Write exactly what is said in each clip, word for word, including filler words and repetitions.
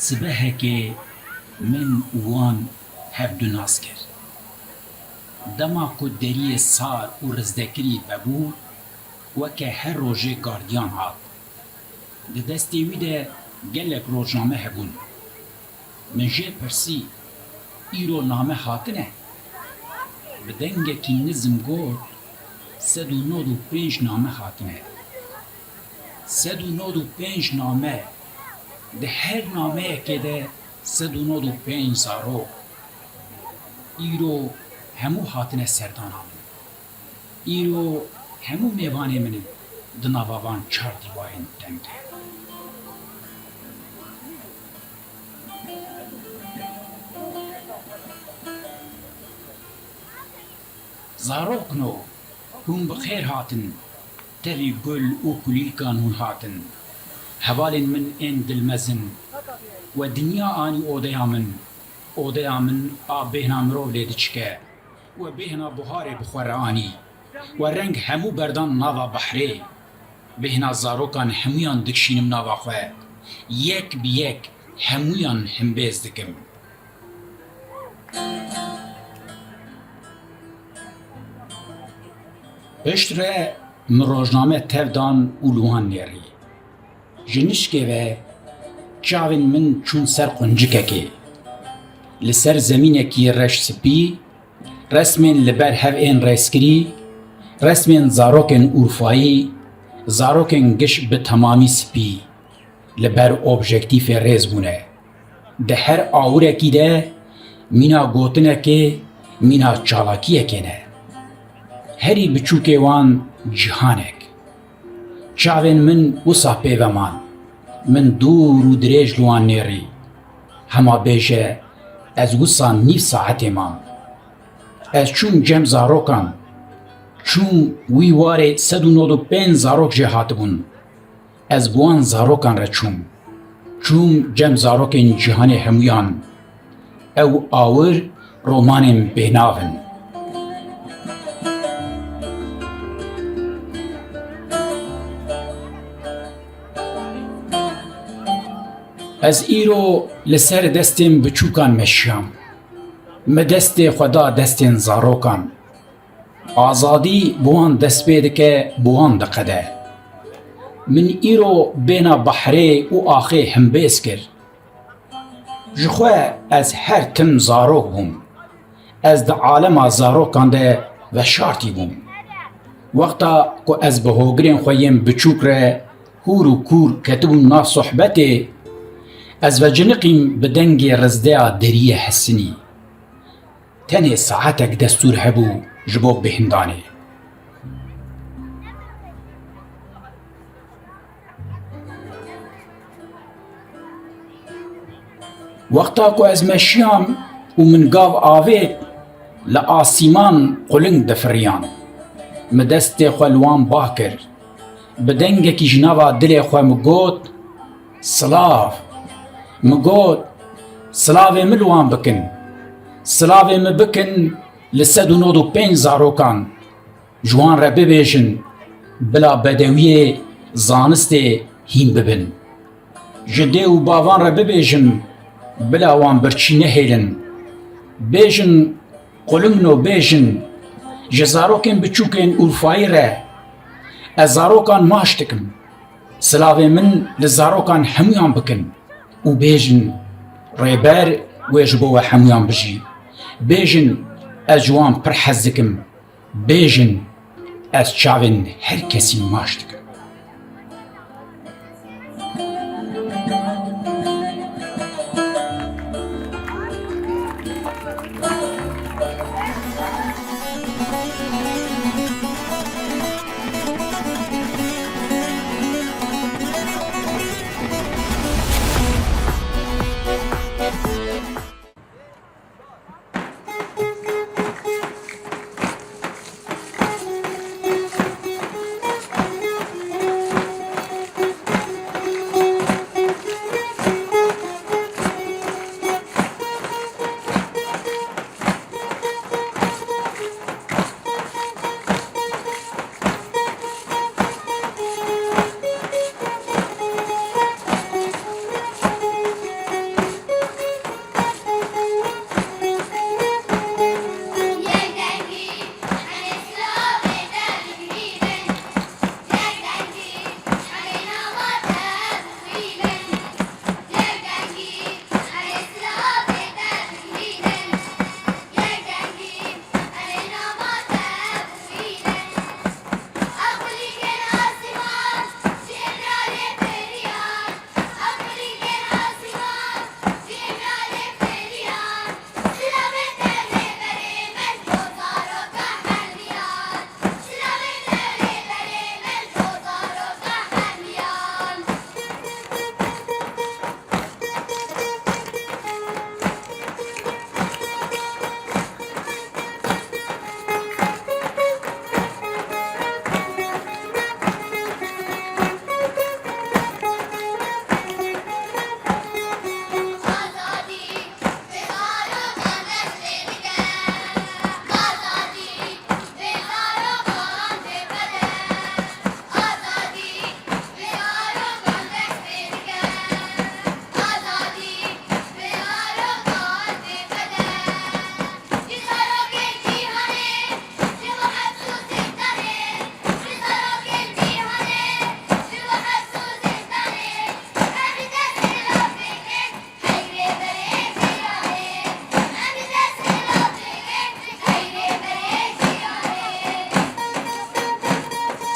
Sibehekê min û wan hevdu nas kir. Dema ku deriyê sar û rizdekirî vebû, weke her rojê gardiyan hat. Di destê wî de gelek rojname hebûn. Min jê pirsî, "Îro name hatine?" Bi dengekî nizm got, "Sed û nod û pênc name hatine." Sed û nod û pênc name, di her nameyekê de sed û nod û pênc zarok. Îro hemû hatine serdana min. Îro hemû mêvanê min in, di nava van çar dîwarên teng de. Zarokno, hûn bi xêr hatin. Tevî gul û kulîlkan hûn hatin. Hevalên min ên dilmezin. We dinya anî odeya min. Odeya min a bêhna mirov lê diçike. We bêhna buharê bi xwe re anî. We reng hemû berdan nava behrê. Bêhna zarokan hemûyan dikişînim nava xwe. Yek bi yek hemûyan himbêz dikim. Piştre min rojname tev dan û li wan nêrî. Ji nişkê ve çavên min çûn ser quncikekê. Li ser zemînekî reş spî, resmên li ber hev ên rêzkirî, resmên zarokên Urfayî, zarokên giş bi temamî spî, li ber objektîfê rêz bûne. Di her awirekî de mîna gotinekê, mîna çalakiyekê ne. Herî biçûkê wan cihanek. Çavên min wisa pê ve man. Min dûr û dirêj li wan nêrî. Hema bêje ez wisa nîv saetê mam. Ez çûm cem zarokan. Çûm wî warê sed û nod û pênc zarok jê hatibûn. Ez bi wan zarokan re çûm. Çûm cem zarokên cîhanê hemûyan. Ew awir romanên bênav in. Ez îro li ser destên biçûkan meşiyam. Min destê xwe da destên zarokan. Azadî bi wan dest pê dike, bi wan diqede. Min îro bêhna behrê û axê himbêz kir. Ji xwe ez her tim zarok bûm. Ez di alema zarokan de veşartî bûm. Wexta ku ez bi hogirên xwe yên biçûk re hûr û kûr ketibûm nav sohbetê, ez veciniqîm bi dengê rizdeya deriyê Hesinî. Tenê saetek destûr hebû ji bo bêhndanê. Wexta ku ez meşiyam û min gav avêt, li asîman quling difiriyan. Min destê xwe li wan ba kir. Bi dengekî ji nava dilê xwe min got, "Silav." Min got, "Silavê min li wan bikin. Silavê min bikin li sed û nod û pênc zarokan. Ji wan re bibêjin, bila bedewiyê zanistê hîn bibin. Ji dê û bavan re bibêjin, bila wan birçî nehêlin. Bêjin, qulingno bêjin, ji zarokên biçûkên Urfayî re ez zarokan maç dikim. Silavê min li zarokan hemûyan bikin û bêjin, Rêber wê ji bo we hemûyan bijî. Bêjin, ez ji wan pir hez dikim. Bêjin, ez çavên her kesî maç dikim."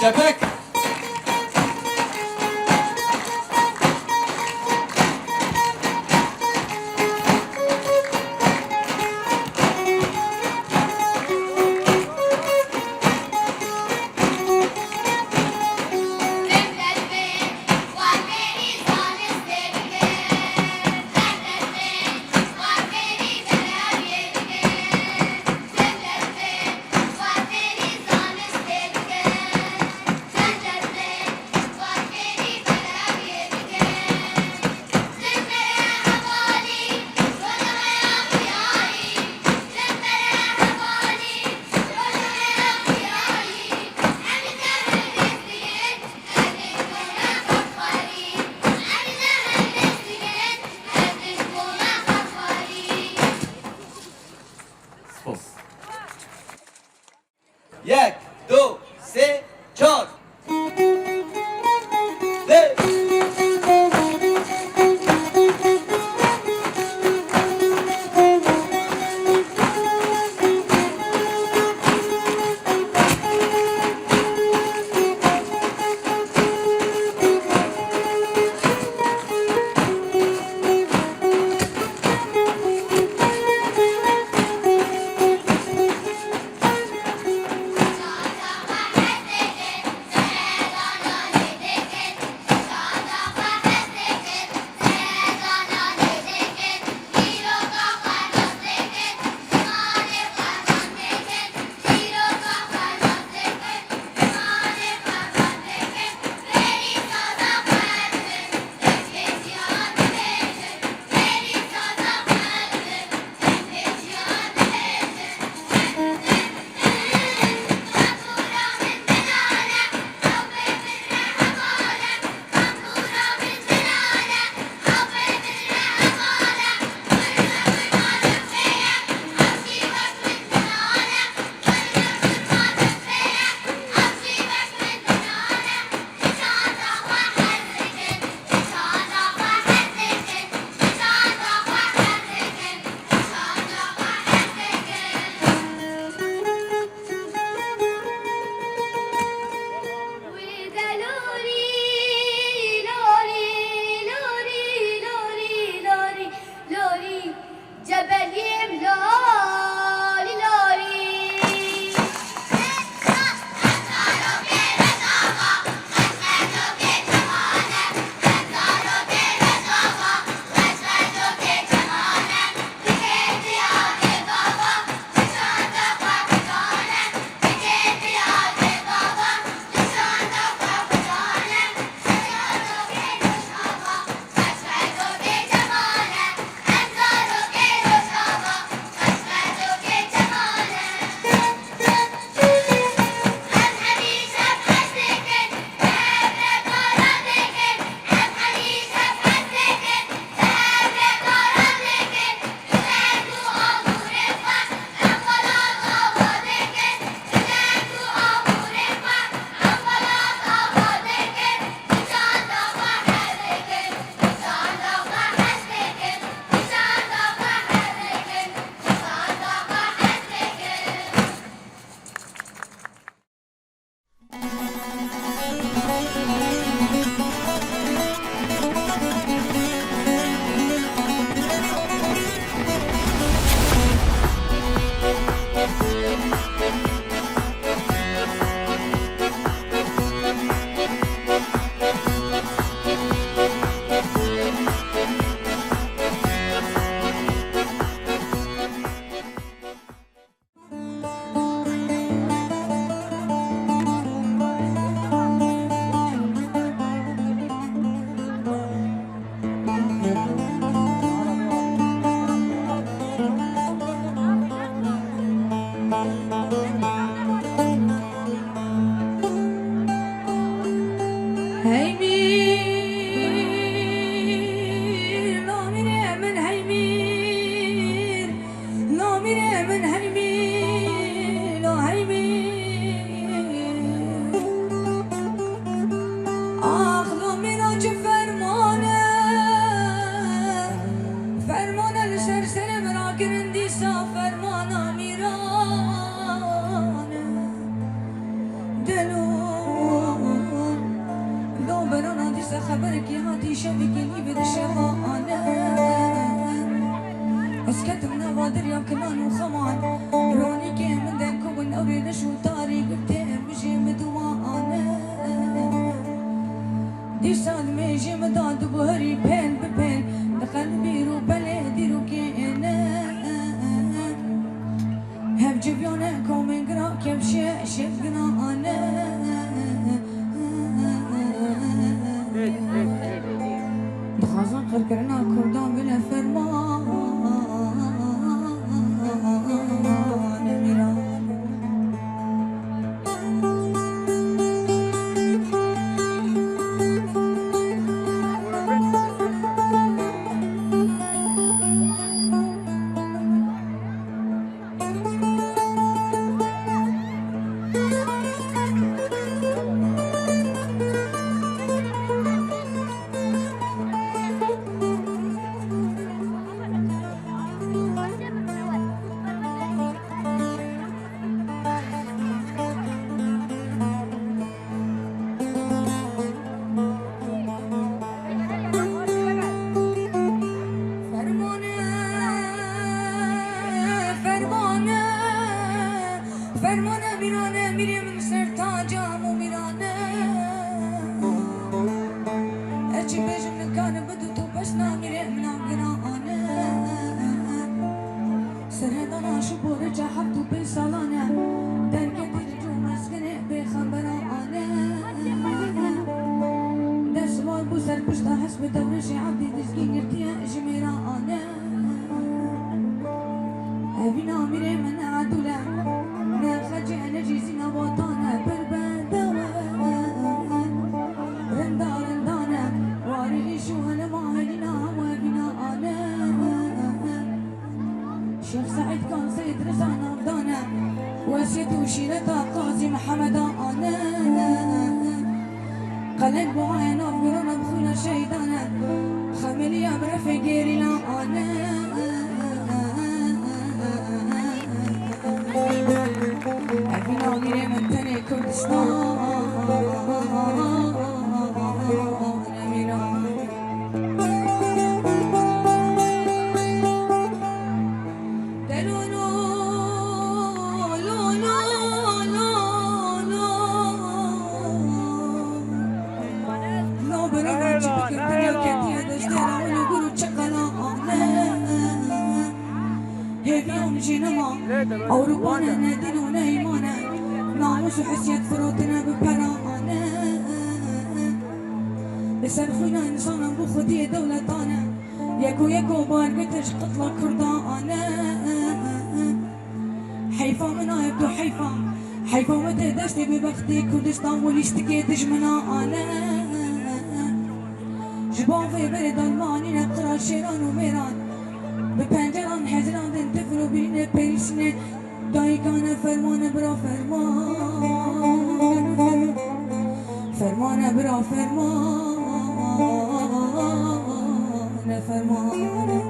Çepek. Yek, du, sê, çar. Dê. Lorî, lorî, lorî, lorî, lorî, lorî, lorî, cebelîm lorî, lorî. Hey mîr, namîrê min hey mîr. Namîrê min hey mîr, lo hey mîr. Ax lo mîro çi ferman e, ferman e li ser serê min rakirin dîsa fermana mîran. Şevekî nîvê di şeva ane. Ez ketim nava derya kilan û xeman. Ronîkê min derkubin ewrê leş û tarî girtê min jê min duma ane. Dîsa dimêjê min da dibuherî pêl bi pêl. Di qelbî rûpelê dîrokê êne. Hevciviyane komên gira kevşe şevgina ane. Dixwazin qirkirina Kurdan bine ferman miran. Fermane, fermane, fermane mîrane, mîrê min ser taca mûmîrane. Ez çi bêjim nikarim bidu tu bes namîrê min a ginane. Serhedana şu borece heft û pênc salan e. Derketî li cû mezginê pêxembera ane. Dest war bû ser pişta hesbi dewrêşê Ebdî dizgî girtiye ji mêra ane. Evîna mîrê min ne edûl e. Ne xecê ne jî zîna vatan e. Pir bedew e. Rinda rindane. Warî îş û henema henîna hemû evîna ane. Şêx Seîd Kan Seîd Riza navdane, wesiyet û şîreta Qazî Mihemeda ane. Qeleng buhaya nav gurana bi xwîna şehîdane, xemiliya bi refê gerîla ane. Evîna mîrê min tenê Kurdistan. Hêviya min jê nema. Ewropa ne, ne din û ne îman e. Namûs û hesiyet firotine bi pera ane. Li ser xwîna însanan bû xwediyê dewletan e. Yeko yeko bargirtin ji qitla Kurdan ane. Heyfa min nayê tu heyfa. Heyfa min tê destê bêbextê Kurdistan û lîstikê dijmina ane. Ji bo vê berê dalmanîne qira şêran û mêran. Bi penceran hezirandin tifl û birîne pêlîsine. Dayikane fermane bira ferman. Fermane bira ferman. Fermane.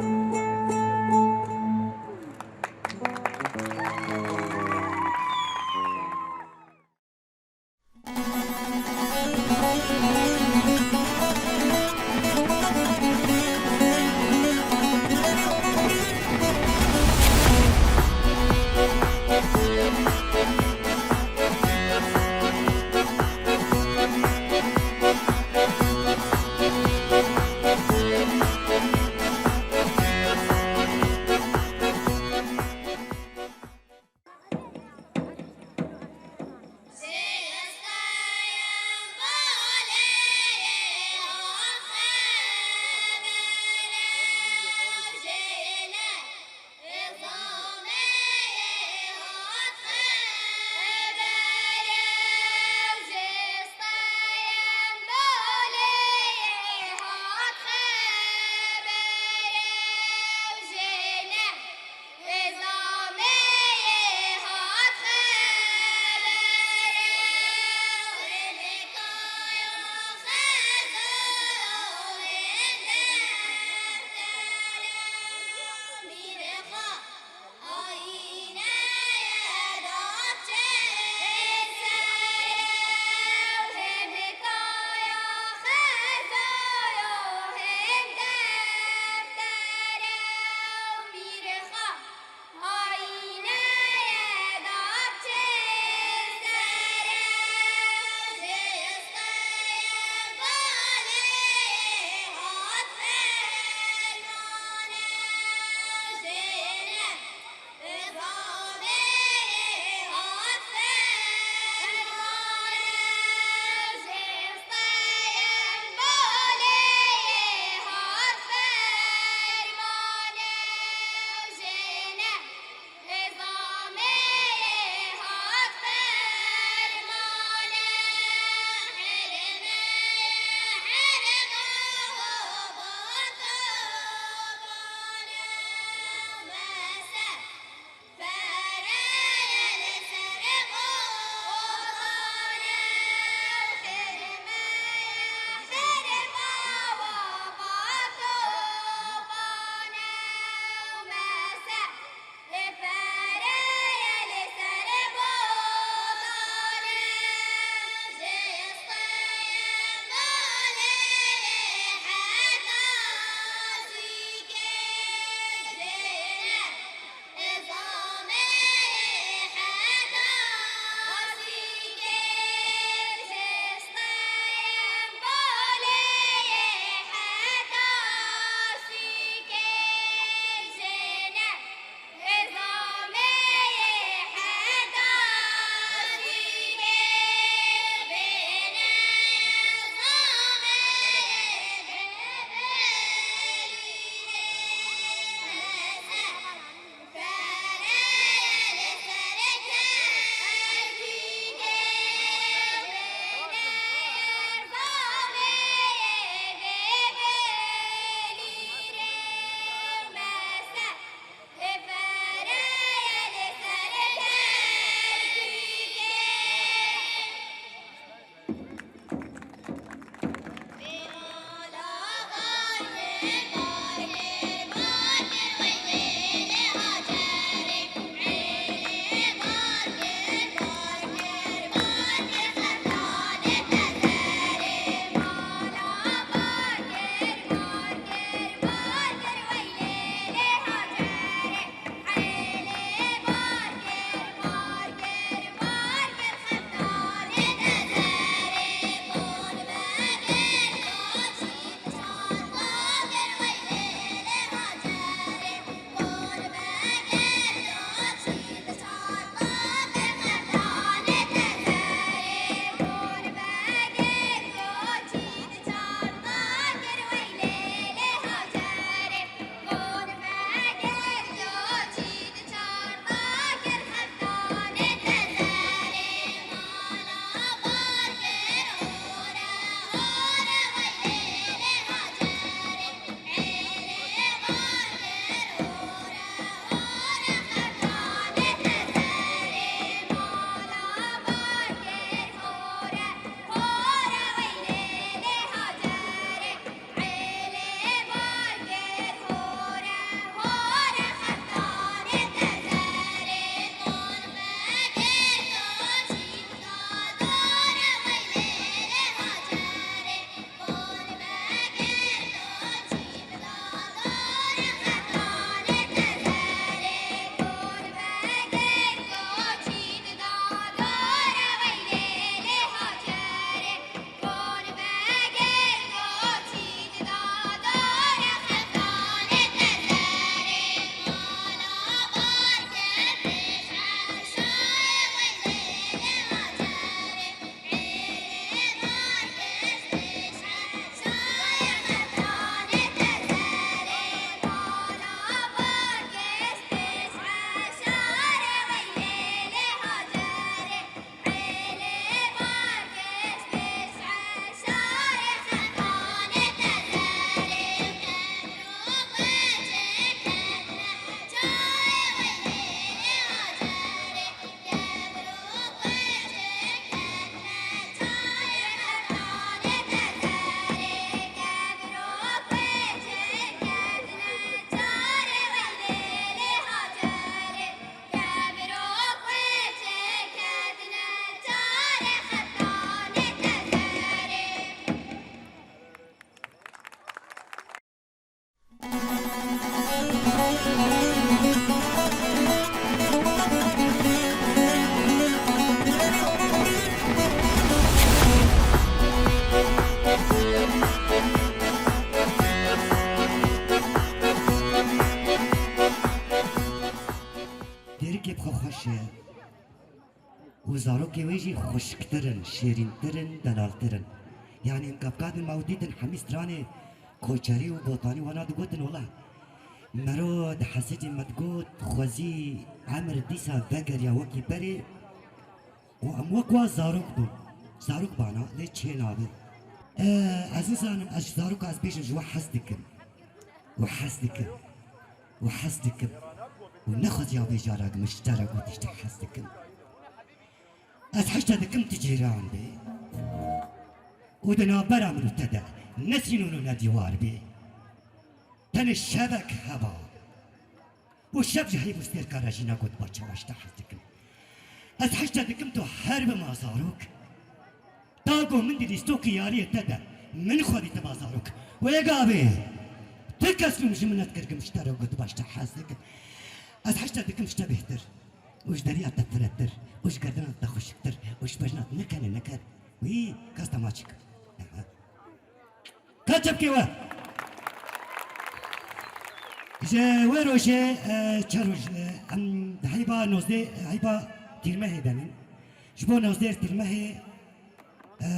Û zarokê wê jî xweşiktir in, şêrîntir in, delaltir in. Yanî, em kevkadin me û dîtin hemî stranê koçerî û botanî wana digotin, wela mero di hesedê me digot, xwezî emir dîsa vegeriya wekî berê û em wek wa zarok bûn. Zarok bana, lê çê nabe. E, ez nizanim, ez ji zaroka ez bêjim ji we hez dikim. Û hez dikim. Û hez dikim. Û nexweziya vê carak min ji te re got, ji te hez dikim. Ez hişte dikim tu cîran bî. Û di navbera min û te de ne sînon û ne dîwar bî. Tenê şevek heba. Û şev ji heyv û stêrka re jî negot ba çawa ji te hez dikim. Ez hişte dikim tu her bima zarok. Ta ku min di lîstokî yariyê te de min xwe dîtiba zarok. Wê gavê tu kes min ji min nedikir, ji te re gotiba ji te hez dikim. Ez hişte dikim ji te bêhtir. Û ji deriya te firehtir. Û ji gerdina te xweşiktir. Û ji bejna te nekene neker. Wî kes te maçik. Ka çepkê we. Ji wê rojê, e, çar roj, e, em di heyba nozdeh, heyba Tîrmehê de nin. Ji bo nozdeh Tîrmehê, e,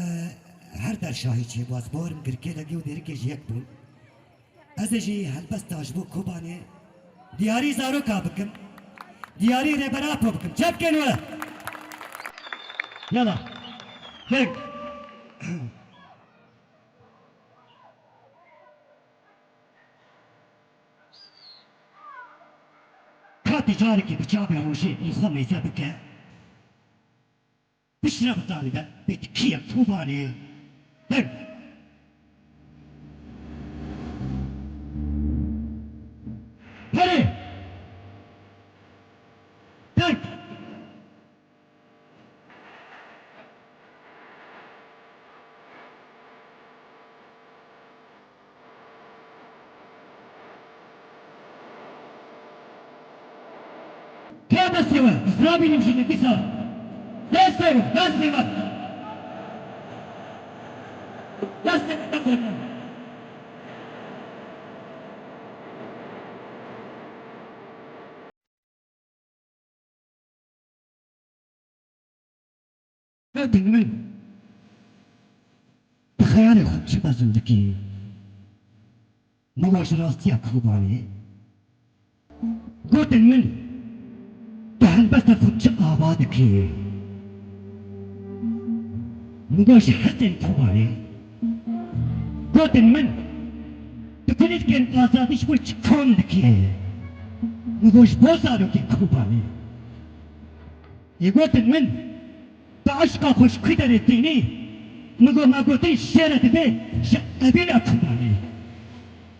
her der şahî çê bû. Ez bawerim girkê de gê û dêrikê ji yek bûn. Ez ê jî helbesta ji bo Kobanê diyarî zaroka bikim. Diyarî Rêber Apo bikim. Çepkên we. Yala. Deng. Katî carekî bi çavê rojê û xwe mêze bike. Piştre bi tarî de bê tu kî ye Kobanê? Deng. Herê. Deng. Kê destê we? Ez nabînim jî dîsa. Destê we, destê we. Destê we, destê we. Gotin min, tu xeyalê xwe çi mezin dikî? Min got ji rastiya Kobanê. Gotin min, tu helbesta xwe çi ava dikî? Min got ji hestên Kobanê. Gotin min, tu kulîlkên azadî ji bo çi kom dikî? Min got ji bo zarokên Kobanê. Yê gotin min, tu eşqa xwe ji ku derê tînî? Min got, me gotin şêre divê ji evîna Kobanê.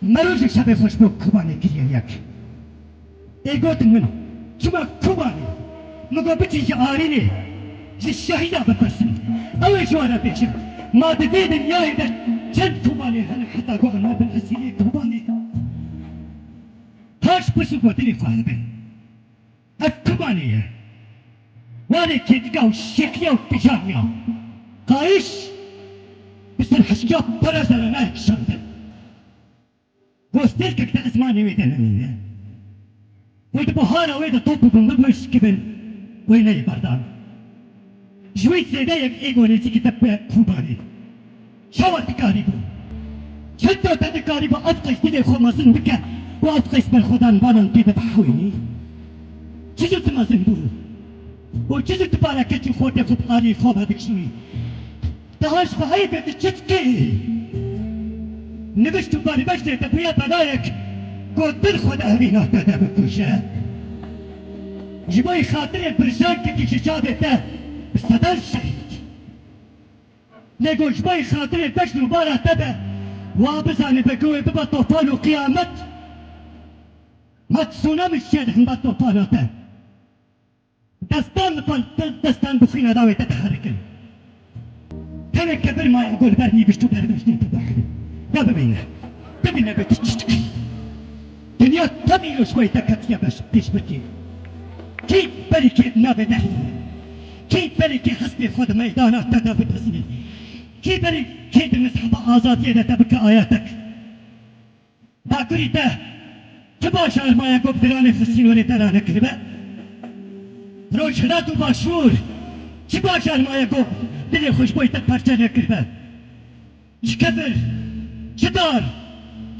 Mero jî şevê xwe ji bo Kobanê kiriye yek. Ê gotin min, çima Kobanê? Min got, biçin ji Arînê, ji şehîda bipirsin. Ew ê ji we re bêjin. Ma di vê dinyayê de çend Kobanê hene heta ku em nebin esîrê Kobanê? Paş pirs û gotinê xwe hebin. Ev Kobanê ye. Warê kêdika û şêxiya û pijamiya. Qayîş bi ser hişkiya pere zerre nayek şandin. Gostêrkek di ezmanê wê de nemîne. Wê di buhara wê de top bibin, bibin şikibin. Wê neyê berdan. Ji wê zêde yek ego nêzîkî te bi Kobanê. Çawa tu karîbû? Çend tu dikarîbû ev qeys dilê xwe mezin bike û ev qeys berxwedan banan tê de bihewînî? Çi ji tu mezin bû? Û çi ji tu bareketî xortê xwe bi alî xwe vedikişînî? Daha ji xwe heyvê tu çi dikî? Nivişt û berbeştê te bûye belayek ku dil xwe di evîna te de bikuje. Ji bo xatirê birjankekî ji çavê te bi sedan şehîd. Lê ku ji bo xatirê beşt û bara te be, wa bizanî be ku wê bibe tofan û qiyamet. Ma tsunami şêr himba tofana te. Destan li pal, de-, destan bi xwîna dawê te diherikin. Tenê kebir maye ku li ber nîvişt û berviştên te diherikin. Ya bibîne. Bibîne be tu çi dikî. Dinya temî li xwe te ketiye beş, pêşbirkê. Kî berî kê navê dehîne? Kî berî kê hespê xwe di meydana te de bidizîne? Kî berî kê di mizheba azadiyê de te bike ayetek? Bakurî te çi bajar maye ku bi diranê xwe sînorê te ranekiribe? Rojhilat û Başûr Çi bajar maye ku dilê xwe ji bo te parçe nekiribe? Ji kefir, ji dar,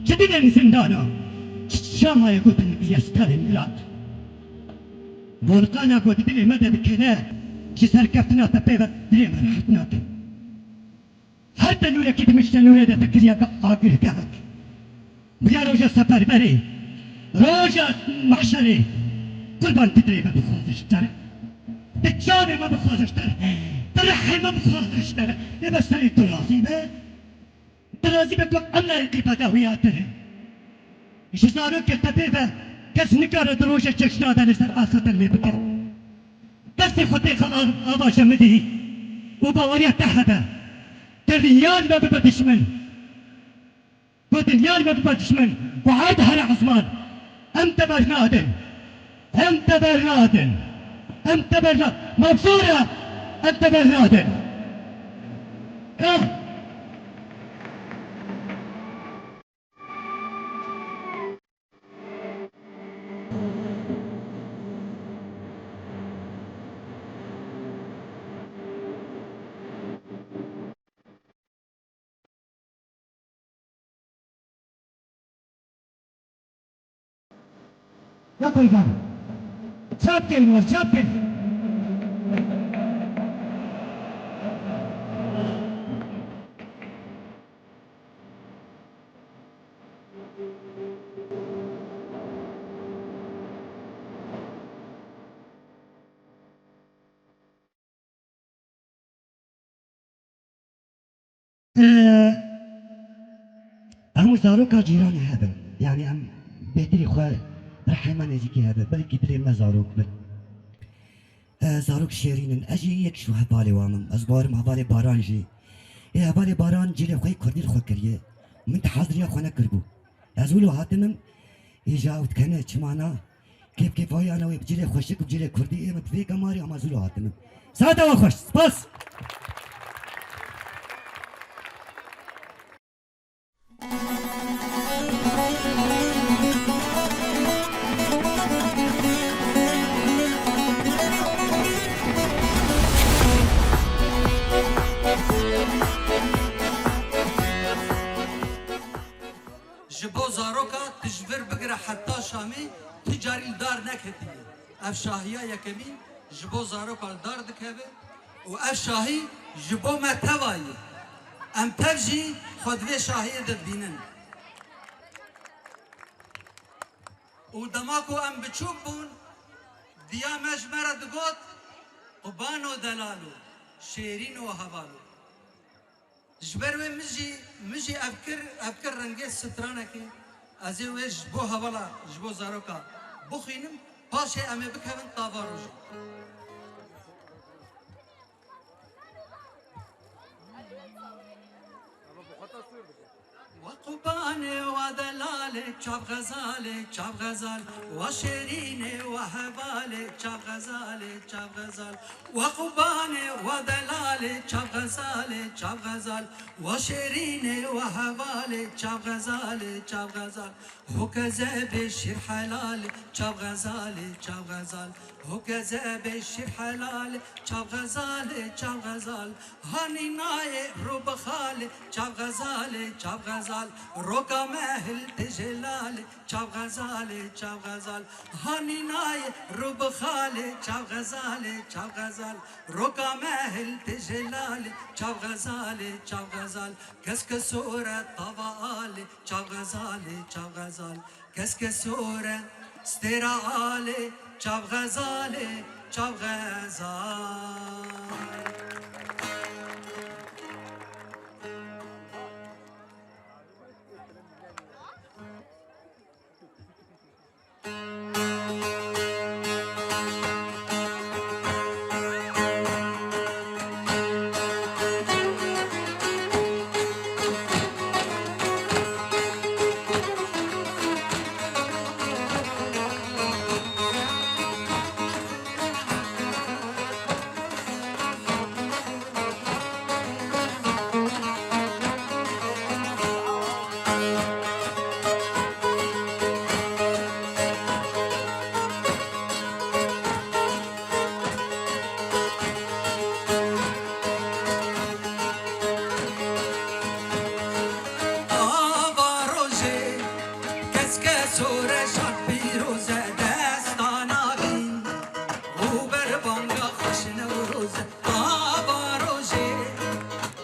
ji dilên zindana, çi çawa ye ku binivîse Stalingrad? Volkana ku di dilê me de dikene, ji serkeftina te pê ve dilê me rehet nake. Her tenûrekî dimiş tenûrê de fikiriyeke agirgehek. Bi ya roja seferberê, roja mehşerê, qurban tu dilê me bixwaze ji te re. Tu çavê me bixwaze ji te re. Tu rihê me bixwaze ji te re. Ê bes serê tu razî be. Tu razî be ku em ne rêkî bedawîya te ne. Ji zarokê te pê ve kes nikare di roja çeşna de li ser asa te lê bike. Destê xwe têxe av-, ava ji min dî û baweriya te hebe. Te dinyar me bibe dişmin. Ku dinyar me bibe dişmin, ku erd here esman. Em te bernadin. Em te bernadin. Em te berna-, mafsûre, em te bernadin. Eh. Yapaydan. Çap gelin, çap gelin. Ee, hemû zaroka cîranê hebin. Yanî em bêdilî xwe rihê me nêzîkî hebe. Belkî dilê me zarok bin. Ee, zarok şêrîn in. Ez jî yek ji hevalê wan im. Ez bawerim hevalê Baran jî. Ê hevalê Baran cilê xwe yê kurdî li xwe kiriye. Min ti heziriya xwe nekiribû. Ez wilo hatim im, îja ew dikene çima na? Kêf kêf wayana wê bi cilê xweşik û bi cilê kurdî ê min bi vê gemarê ama zû lo hatim im. Saeta we xweş, spas. Ji bo zaroka tu ji vir bigire heta Şamê tu carî li dar neketiye. Ev şahiya yekemîn ji bo zaroka li dar dikeve û ev şahî ji bo me teva ye. Em tev jî xwe di vê şahiyê de dibînin. Û dema ku em biçûk bûn, diya me ji me re digot, Qubano delalo, şêrîno hevalo. Ji ber wê min jî, min jî ev kir, ev kir rengê stranekê. Ez ê wê ji bo hevala, ji bo zaroka bixwînim, paşê em ê bikevin tava rojê. Wa Qubanê, wa delalê, çav xezalê, çav xezal, wa şêrînê, wa hevalê, çav xezalê, çav xezal. Wa Qubanê, wa delalê, çav xezalê, çav xezal, wa şêrînê, wa hevalê, çav xezalê, çav xezal. Ho kezebê şîr helalê, çav xezalê, çav xezal. Ho kezebê şîr helalê, çav xezalê, çav xezal. Hanî nayê rû bi xalê, çav xezalê, çav xezal. Roka me hil tijê lalê, çav xezalê, çav xezal. Hanî nayê rû bi xalê, çav xezalê, çav xezal. Roka me hil tijê lalê, çav xezalê, çav xezal. Kes kesore tava alê, çav xezalê, çav xezal. Kes kesore stêra alê, çav xezalê, çav xezal. Ava rojê,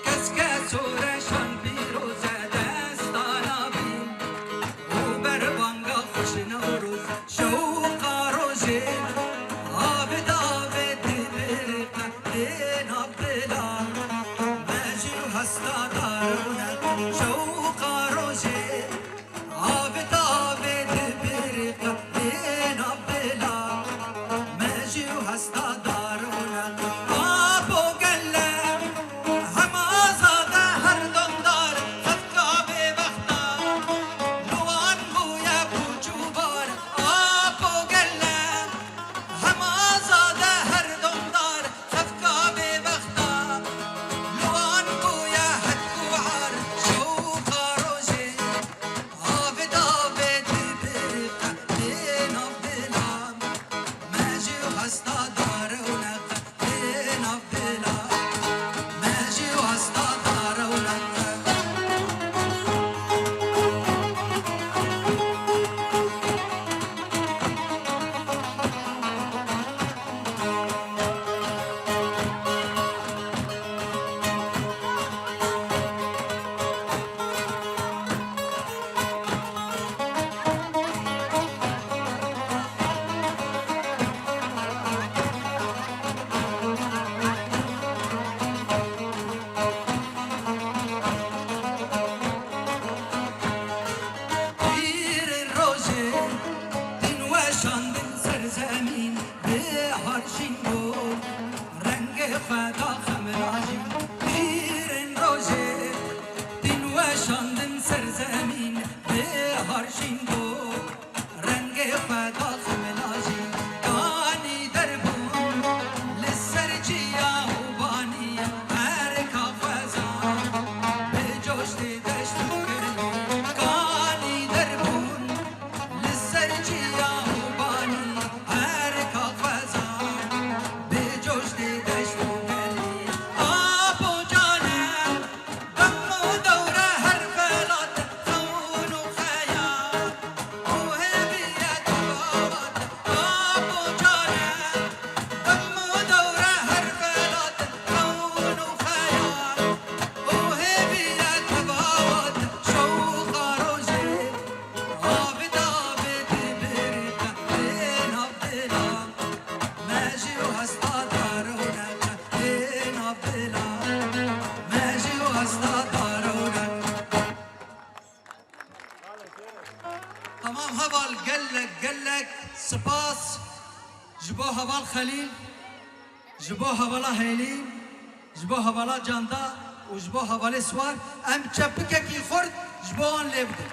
keske soreşan pîroze destana bîn û berbanga xweş Newroz. Şewqa rojê, avê davê dibiriqe, ê nav dila me jî hesta darewne. Şewqa rojê, avê davê dibiriqe, ê nav dila me jî hesta darewne. Apo gele, hema zade her domdar, xefka bêbexta, li wan bûye pûç û bar. Apo gele, hema zade her domdar, xefka bêbexta, li wan bûye hetk û ar. Şewqa rojê, avê davê dibiriqe, ê nav dila me jî hesta darewne. Ê nav dila me jî hesta darewne. Pîrên rojê din weşandin ser zemîn, bê har jîn got, rengê xwe da xemilajî. Pîrên rojê din weşandin ser zemîn, bê har jîn got, rengê xwe da xemilajî. Kanî derbûn li ser çiya û banî, erka xwezan bi coş tê deşt û gelî. Kanî derbûn li ser çiya û banî, erka xwezan bi coş tê deşt û gelî. Apo cane, dem û dewre her velat, xewn û xeyal û hêviye tebabat. Apo cane, dem û dewre her velat, xewn û xeyal û hêviye tebabat. Şewqa rojê, avê davê dibiriqe, ê nav dila me jî hesta darewne. Ê nav dila me jî hesta darewne. Tamam heval, gelek gelek spas ji bo heval Xelîl, ji bo hevala Hêlî, ji bo hevala Canda û ji bo hevalê Swar. Em çepikekî xurt ji bo wan lê bidin.